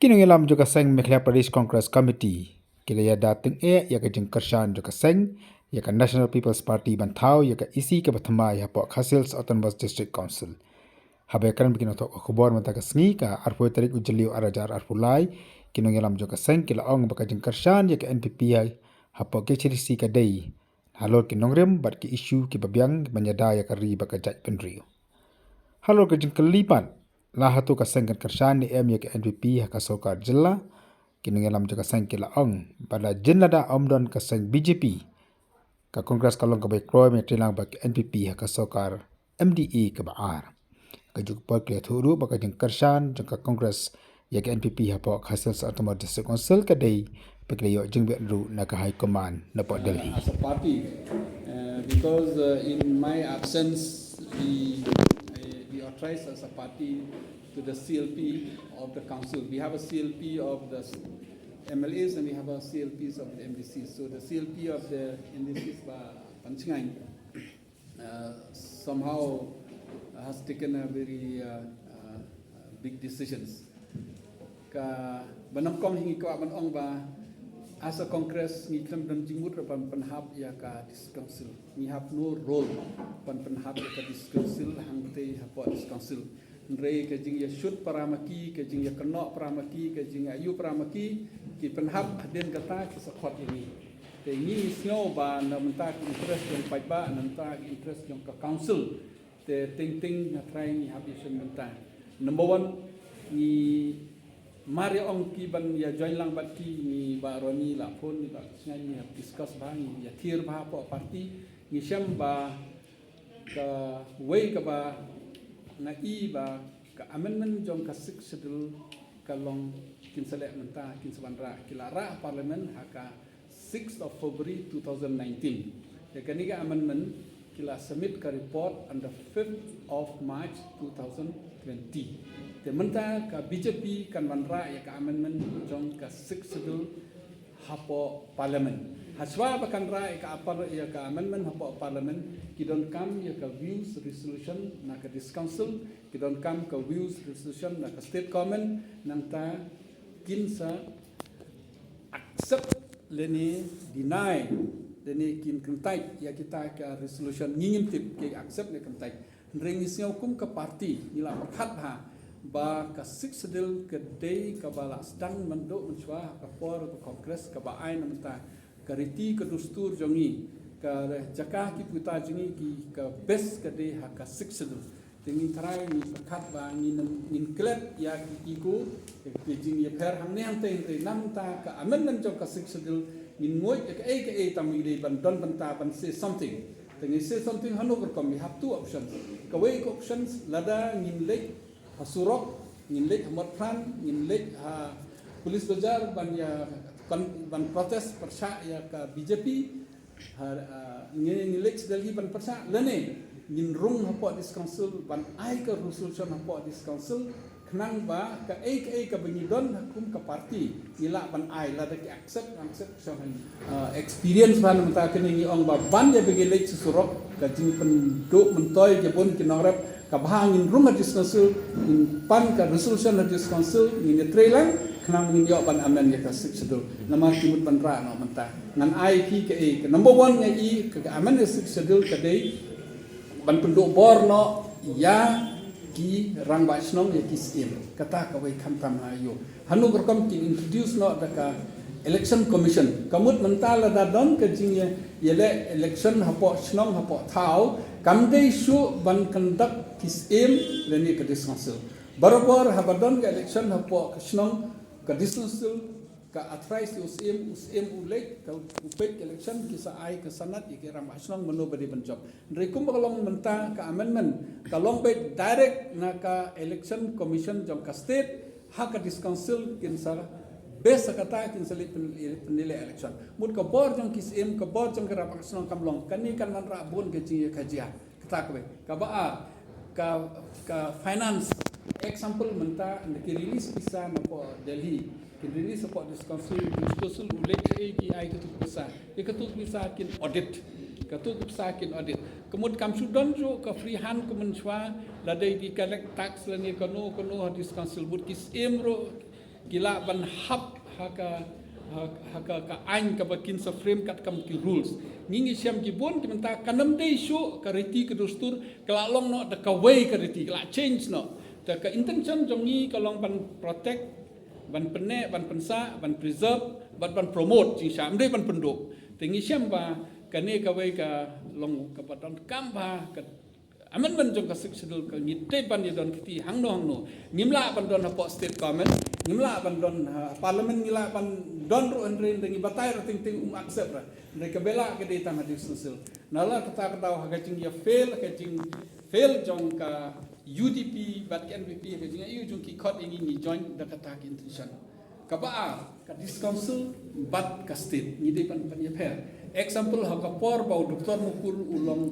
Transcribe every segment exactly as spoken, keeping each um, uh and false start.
Ki nongïalam jong ka seng Meghalaya Pradesh Congress Committee ki la ïada tyngeh ïa ka jingkyrshan jong ka seng ïa ka National People's Party ban thaw ïa ka E C kaba thymmai hapoh Khasi Hills Autonomous District Council. Haba ïakren bad ki nongthoh khubor mynta ka sngi ka arphew tarik u Jylliew ar hajar arphew lai, ki nongïalam jong ka seng ki la ong ba ka jingkyrshan ïa ka N P P ha, hapoh K H A D C ka dei halor ki nongrim bad ki issue kiba biang ban ïada ïa ka ri bad ka jaitbynriew. Halor ka jingkylli pat la hato ka seng kan kyrshan ne em ïa ka N P P ha ka sorkar jylla, ki nongïalam jong ka seng ki la ong ba la jin lada ym don ka seng B J P, ka Congress ka long kaba ïakhlaiñ ban ïatreilang bad ka N P P ha ka sorkar M D A kaba ar. Ka juk por ki la ïathuh ruh ba ka jingkyrshan jong ka Congress ïa ka N P P hapoh Khasi Hills Autonomous District Council ka dei ba ki la ïoh jingbit ruh na ka High Command napoh Delhi. As a party, uh, because uh, in my absence, we, uh, we authorized as a party to the C L P of the council. We have a C L P of the M L As and we have a C L Ps of the M D Cs. So the C L P of the M D Cs ba Panchngaiñ uh, somehow has taken a very uh, uh, big decisions. Ka ba nyngkong hi ngi kwah ban ong ba as a Congress ngi khlem don jingmut ban pynhap ïa ka District Council. Ngi have no role ban pynhap ïa ka District Council hangtei hapoh District Council. Hynrei ka jingïashut para ma ki, ka jingïakynnoh para ma ki, ka jingïayu para ma ki, ki pynhap hadien kata ki sa khot ïa ngi. Te ngi sngew ba na bynta ki interest jong paidbah, na bynta ki interest jong ka council, te teng teng nga trai ngi hap ïashem bynta. Number one, ngi mar ïa ong ki ban ïa join lang bad ki, ngi ba Ronnie la phone, ngi ba Sngai, ngi hap discuss bha, ngi ïa thier bha hapoh party, ngi shem ba kawei kaba nga i ba ka amendment jong ka Sixth Schedule ka long kin sa leh mynta, kin sa ban rah, ki la rah ha Parliament ha ka sixth of February two thousand nineteen. Ïa kane ka amendment ki la submit ka report on the fifth of March two thousand twenty. Te mynta ka B J P kan ban rah ïa ka amendment jong ka Sixth Schedule hapoh Parliament. Hashwa ba kan rah ïa ka apar ïa ka amendment hapoh Parliament, ki donkam ïa ka views resolution na ka District Council, ki donkam ka views resolution na ka State Government, nangta kin sa accept lane deny lane kin kyntait ïa kita ka resolution, ngi ngim tip ki accept ne kyntait. Hynrei ngi sngew kum ka party ngi la pyrkhat bha ba ka Sixth Schedule ka dei kaba la sdang mynduh mynshuwa ha ka por ka Congress kaba ai na mynta ka riti ka dustur jong ngi, ka jaka ki puta jong ngi, ki ka best ka dei ha ka Sixth Schedule. Te ngi trai ngi pyrkhat ba ngin, ngin klet ïa ki ego, ki jingïapher hangne hangtei, hynrei na mynta ka amendment jong ka Sixth Schedule ngin nguid ïa kaei kaei tang ngi dei ban don bynta ban say something. Te ngi say something hano ka rukom, we have two options. Kawei ka options, lada ngin leit ha surok, ngin leit ha Motphran, ngin leit ha Police Bazar ban ïa ban, ban protest pyrshah ïa ka B J P, ha, ah, ngin, ngin leit Delhi ban pyrshah, lane ngin rung hapoh District Council ban ai ka resolution hapoh District Council, khnang ba kaei kaei kaba ngi don ha kum ka party ngi lah ban ai, lada ki accept, accept. Uh, experience ba na mynta kane ngi ong ba ban ïa ba ngi leit sha surok, ka jingpynduh myntoi jabun ki nongrep, kaba ha ngin rung ha District Council, ngin pan ka resolution ha District Council, ngin ïatreilang, khnang ngin ïoh ban amend ïa ka Sixth Schedule. Namar ki mut ban rah noh mynta. Ngan ai ki kaei, ka number one nga i ka, ka amend ïa Sixth Schedule ka dei ban pynduh bor noh ïa ki rangbah shnong, ïa ki syiem. Kata kawei khamtam ha ïoh. Hano ka rukom kin introduce noh da ka Election Commission. Ka mut mynta lada don ka jingïa, ïaleh election hapoh shnong hapoh thaw, kam dei shuh ban conduct ki syiem lane ka District Council. Barabor haba don ka election hapoh ka shnong, ka District Council ka authorize ïa u syiem, u syiem u leit, ka u peit ka election, ki sa ai ka sanad ïa ki rangbah shnong mano ba dei ban jop. Hynrei kumba ka long mynta ka amendment ka long beit direct na ka Election Commission jong ka state, ha ka District Council kin sa base ha kata kin sa leit pyn-, pynleh election. Mut ka bor jong ki syiem, ka bor jong ki rangbah shnong kam long. Kane kan wanrah bun ka jingïakajia. Kata kawei. Kaba ar, ka, ka finance. Example mynta, ynda ki release pisa napoh Delhi, kin release hapoh District Council, District Council u leit shaei, ki ai katto pisa. Ïa katto pisa kin audit. Katto pisa kin audit. Ka mut kam shu don shuh ka free hand kum mynshuwa, lada ki collect tax lane kano kano ha District Council, mut ki syiem ruh Ki lah ban hap ha ka, ha, ha ka, ka aiñ kaba kin sa frame kat kam ki rules. Ngi ngi shem ki bun ki mynta ka nam dei shuh ka riti ka dustur ka la long noh da kawei ka riti ka la change noh. Te ka intention jong ngi ka long ban protect, ban pynneh, ban pynsah, ban preserve, ban, ban promote jingshisha, ym dei ban pynduh. Te ngi shem ba kane kawei ka long kaba donkam ba ka amendment jong ka Sixth Schedule ka ngi dei ban ïa don kti hangno hangno. Ngim lah ban don hapoh state government, ngim lah ban don ha parliament, ngi lah ban don ruh hynrei ngi batai ruh teng teng um accept ruh. Hynrei ka bela ka dei tang ha District Council. Nalor kata ka daw ha ka jingïa fail, ha ka jing fail jong ka U D P bad ka N P P, ha ka jingïa ïa u jong ki khot ïa ngi ngi join da kata ka intention. Kaba ar, ka District Council bad ka state ngi dei ban pynïapher. Example, ha ka por ba u Doctor Mukul u long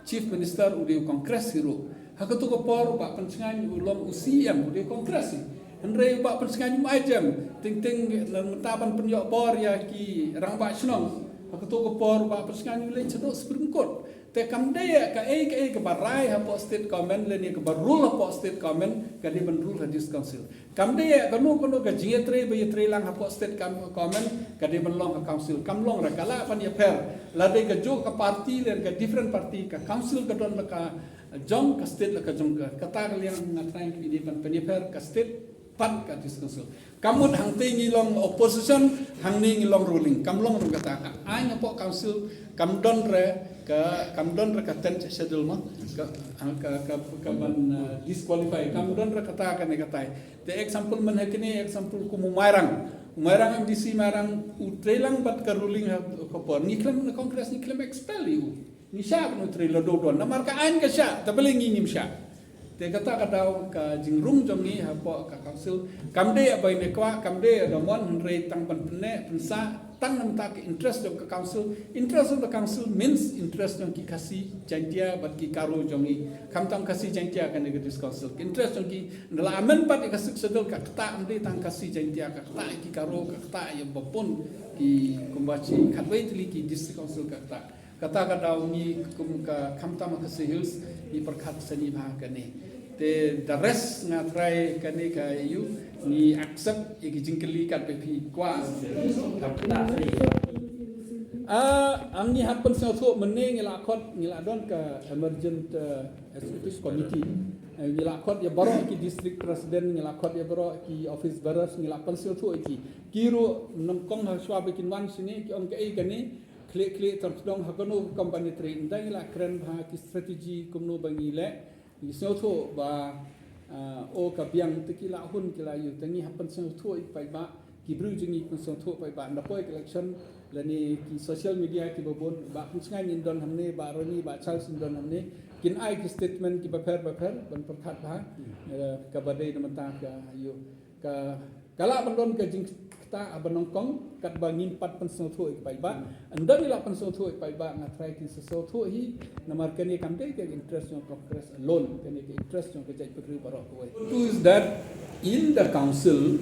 Chief Minister u dei u Congress hi ruh. Ha kato ka por u Bah Pynsngain u long u C E M u dei u Congress hi. Hynrei u Bah Pynsngain um ai jem, teng teng na mynta ban pynïoh bor ïa ki rangbah shnong. Ha kato ka por u Bah Pynsngain u leit shaduh Supreme Court. Te kam dei ïa kaei kaei kaba rai hapoh state government lane kaba rule hapoh state government ka dei ban rule ha District Council. Kam dei ïa kano kano ka jingïatrei ba ïatrei lang hapoh state kam, government ka dei ban long ha council. Kam long ruh ka lah ban ïapher. Lada ka juh ka party lane ka different party, ka council ka don la ka jong, ka state la ka jong ka. Kata ka liang nga trai ngi dei ban pynïapher ka state bad ka District Council. Kam mut hangtei ngi long opposition, hangne ngi long ruling. Kam long ruh kata, ka aiñ hapoh council kam don ruh ka, kam don ruh ka tenth schedule mo. Ka, ka, ka, ka ban, uh, disqualify. Kam don ruh kata kane katai. Te example man ha kine, example kum u Mairang. U Mairang, M D C Mairang u trei lang bad ka ruling ha ka por. Ngi khlem na Congress, ngi khlem expel ïa u. Ngi shah ban u trei la dei don. Namar ka aiñ ka shah, te balei ngi ngim shah. Te kata ka daw ka jingrung jong ngi hapoh ka council. Kam dei ïa ba ine kwah, kam dei ïa da mon, hynrei tang ban pynneh pynsah tang na bynta ka interest jong ka council. Interest of the council means interest jong ki Khasi Jaiñtia bad ki Garo jong ngi. Khamtam Khasi Jaiñtia kane ka District Council. Ka interest jong ki, ngi la amend pat ïa ka Sixth Schedule, ka ktah ym dei tang Khasi Jaiñtia, ka ktah ïa ki Garo, ka ktah ïa ba bun ki, kumba shi khatwei tylli ki District Council ka ktah. Kata ka daw ngi kum ka khamtam Khasi Hills ngi pyrkhat sani bha kane. Te the rest nga trai kane ka ïa u ngi accept ïa ki jingkylli kat ba phi kwah. Ah, ang ngi hap pynsngewthuh mynne ngi la khot, ngi la don ka emergent, uh, executive committee. Eh, ngi la khot ïa baroh ki district president, ngi la khot ïa baroh ki office bearers, ngi la pynsngewthuh ïa ki. Ki ruh nyngkong ha shuwa ba kin wan shane ki ong kaei kane. Khlieh khlieh tang sdang ha kano ka company trei, ynda ngi la kren bha ki strategy kumno ba ngi leh, ngi sngewthuh ba, ah, o ka biang te ki la hun ki la ïoh, te ngi hap pynsngewthuh ïa ki paidbah, ki briew jong ngi pynsngewthuh paidbah, ynda poi ka election lane ki social media kiba bun, Bah Pynsngain in don hangne, Bah Roni, Bah Charles in don hangne, kin ai ki statement kiba pher ba pher ban pyrkhat bha, eh, kaba dei na bynta ka ïoh. Ka, ka lah ban don ka jingktah haba nyngkong katba ngim pat pynsngewthuh ïa ki paidbah. Ynda ngi lah pynsngewthuh ïa ki paidbah nga trai kin sa sngewthuh hi, namar kane kam dei ka interest jong ka Congress alone, kane ka interest jong ka jaitbynriew baroh kawei. Two is that in the council,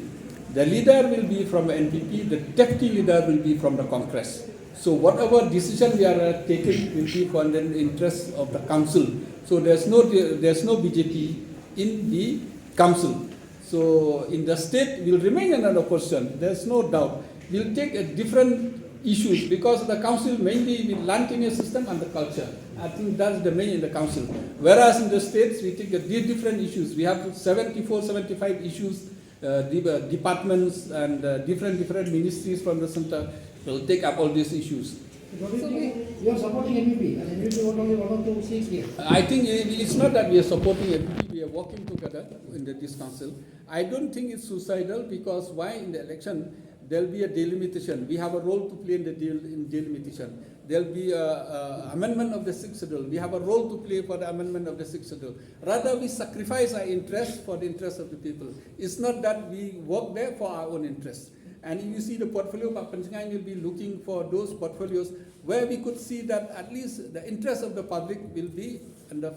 the leader will be from N P P, the deputy leader will be from the Congress. So whatever decision we are, uh, taking will be for the interest of the council. So there's no, there's no B J P in the council. So in the state, we'll remain in an opposition. There's no doubt. We'll take a different issues because the council mainly with land tenure system and the culture. I think that's the main in the council. Whereas in the states, we take a di- different issues. We have seventy-four, seventy-five issues, uh, de- uh, departments and, uh, different, different ministries from the center will take up all these issues. So you are supporting N P P, and N P P vote only one or two seats here. I think it- it's not that we are supporting N P P, we are working together in the, this council. I don't think it's suicidal because why in the election there'll be a delimitation. We have a role to play in the del- in delimitation. There'll be a, a amendment of the Sixth Schedule. We have a role to play for the amendment of the Sixth Schedule. Rather, we sacrifice our interest for the interest of the people. It's not that we work there for our own interest. And if you see the portfolio, Bah Pynsngain will be looking for those portfolios where we could see that at least the interest of the public will be in the, uh,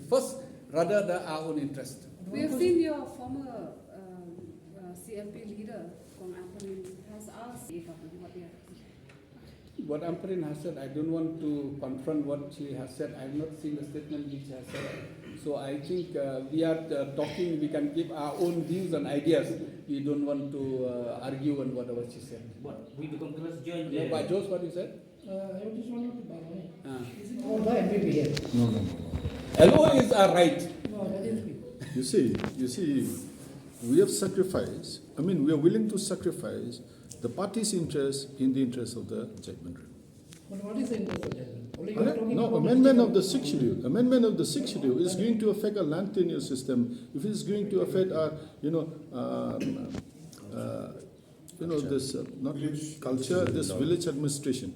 first rather than our own interest. We have seen your former, um, uh, C L P leader, Kong Ampareen, has asked what they are. What Ampareen has said, I don't want to confront what she has said. I have not seen the statement which she has said. So I think uh, we are uh, talking, we can give our own views and ideas. We don't want to uh, argue on whatever she said. What? Will the Congress join No, the... but Jose, what you said? Uh, I just wanted to buy money. Uh, Is it all the N P P here? No, no, no. L O Is our right. No, that is me. You see, you see, we have sacrificed, I mean, we are willing to sacrifice the party's interest in the interest of the Jaitbynriew. But what is the interest of that? Only you are Correct? talking No, about amendment of the sixth Sixth Schedule. Amendment of the Sixth Schedule is going to affect our land tenure system. If it is going to affect our, you know, um, uh, you know, this uh, not culture, this village administration.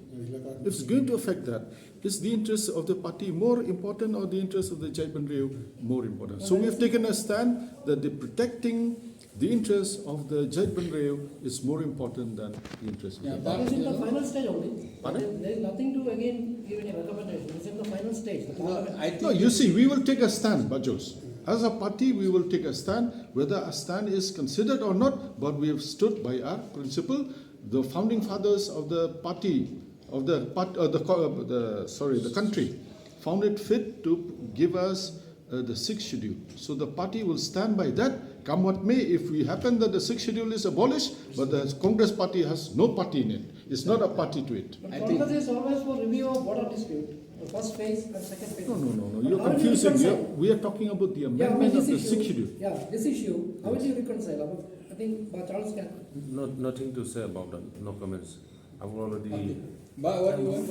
If it's going to affect that, is the interest of the party more important or the interest of the Jaitbynriew more important? So we have taken a stand that the protecting the interest of the Jaitbynriew is more important than the interest of Yeah, the That is in the final stage only. Pardon? There there is nothing to again give any recommendation. It's in the final stage. The No, parliament- I think No, you see, we will take a stand, Bajos. As a party, we will take a stand, whether a stand is considered or not, but we have stood by our principle. The founding fathers of the party, of the part, uh, the, co- uh, the sorry, the country, found it fit to give us uh, the sixth schedule. So the party will stand by that. Come what may, if we happen that the sixth schedule is abolished, but the Congress party has no party in it, it's not a party to it. But I Congress is always for review of border dispute, the first phase and second phase. No, no, no, no. But You're how will you confusing. reconcile? You're, we are talking about the Yeah, I mean, amendment of this the sixth issue, schedule. Yeah, this issue, how will you reconcile? I think uh, Charles can. Not, nothing to say about that. No comments. I've already. Ba, what do you want?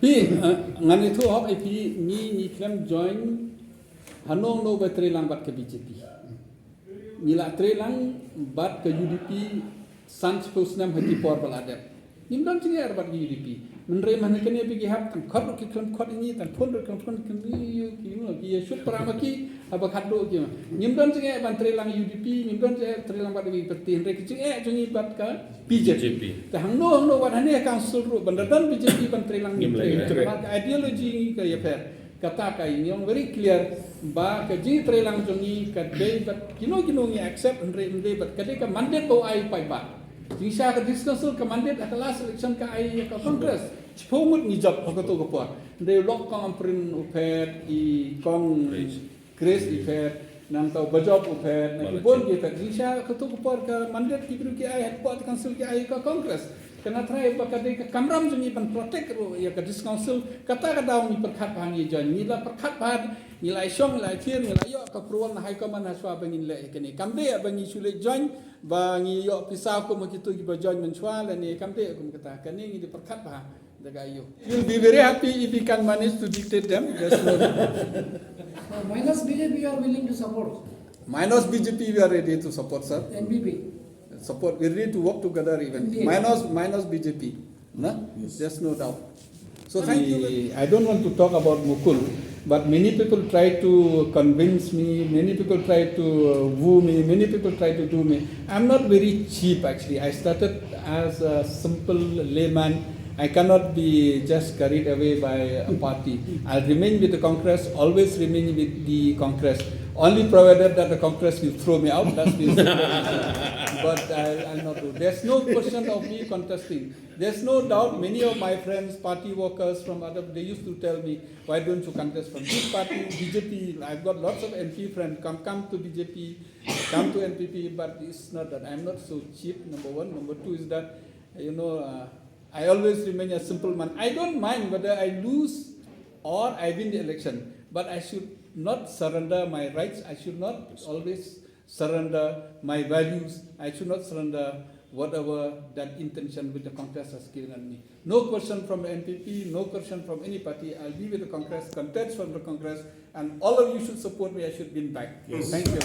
Phi, uh, ngan ïathuh hok ïa phi, ngi ngi khlem join hano hano ba trei lang bad ka B J P. Ngi la trei lang bad ka U D P san shiphew snem ha ki por ba la dep. Ngim don jingeh bad ka U D P. Mynrei mynne kane ba ki hap tang khot ruh ki khlem khot ïa ngi, tang phone ruh khlem phone, ki ïa shut para ma ki, haba khadduh ki ma. Ngim don jingeh ban trei lang U D P, ngim don jingeh trei lang bad U D P, hynrei ki jingeh jong ngi bad ka B J P. Te hangno hangno wat hane council ruh ban da don B J P ban trei lang, ngim trei. Bad ka ideology ngi ka ïapher. Kata ka ngi ong very clear ba ka jingtrei lang jong ngi ka dei bad kino kino ngi accept, hynrei ym dei bad ka dei ka mandate ba u ai u paidbah. Jingshisha ka District Council ka mandate ha ka last election ka ai ïa ka Congress. Shiphew ngut ngi jop ha kato ka por. Hynrei u lok kong Ampareen u phet, i kong Grace i phet, nangta u Bajop u phet, na ki bun ki phet. Jingshisha kato ka por ka mandate ki briew ki ai, ha ka por ka council ki ai ka Congress. Te nga tharai ba ka dei ka kamram jong ngi ban protect ruh ïa ka District Council. Kata ka daw ngi pyrkhat ba ngi join, ngi la pyrkhat ba ngi la ïashong, ngi la ïathir, ngi la ïoh ka approval na High Command ha shuwa ba ngin leh ïa kane. Kam dei ba ngi shu leit join ba ngi ïoh pisa kum kito kiba join mynshuwa lane, kam dei kum kata. Kane ngi dei pyrkhat ba da ka ïoh. We'll be very happy if we can manage to dictate them. There's no Uh, minus B J P, you are willing to support Minus B J P, we are ready to support, sir. N P P. Support, we're ready to work together even. Indeed. Minus, minus B J P. No? There's no doubt. So thank you. I don't want to talk about Mukul, but many people try to convince me, many people try to uh, woo me, many people try to do me. I'm not very cheap actually. I started as a simple layman. I cannot be just carried away by a party. I'll remain with the Congress, always remain with the Congress. Only provided that the Congress will throw me out, that's the but I, I'll not do. There's no question of me contesting. There's no doubt many of my friends, party workers from other, they used to tell me, why don't you contest from this party, B J P? I've got lots of M P friends, come, come to B J P, come to N P P, but it's not that. I'm not so cheap, number one. Number two is that, you know, uh, I always remain a simple man. I don't mind whether I lose or I win the election, but I should not surrender my rights. I should not always surrender my values. I should not surrender whatever that intention which the Congress has given me. No question from the N P P, no question from any party. I'll be with the Congress, contest from the Congress, and all of you should support me. I should win back. Thank you.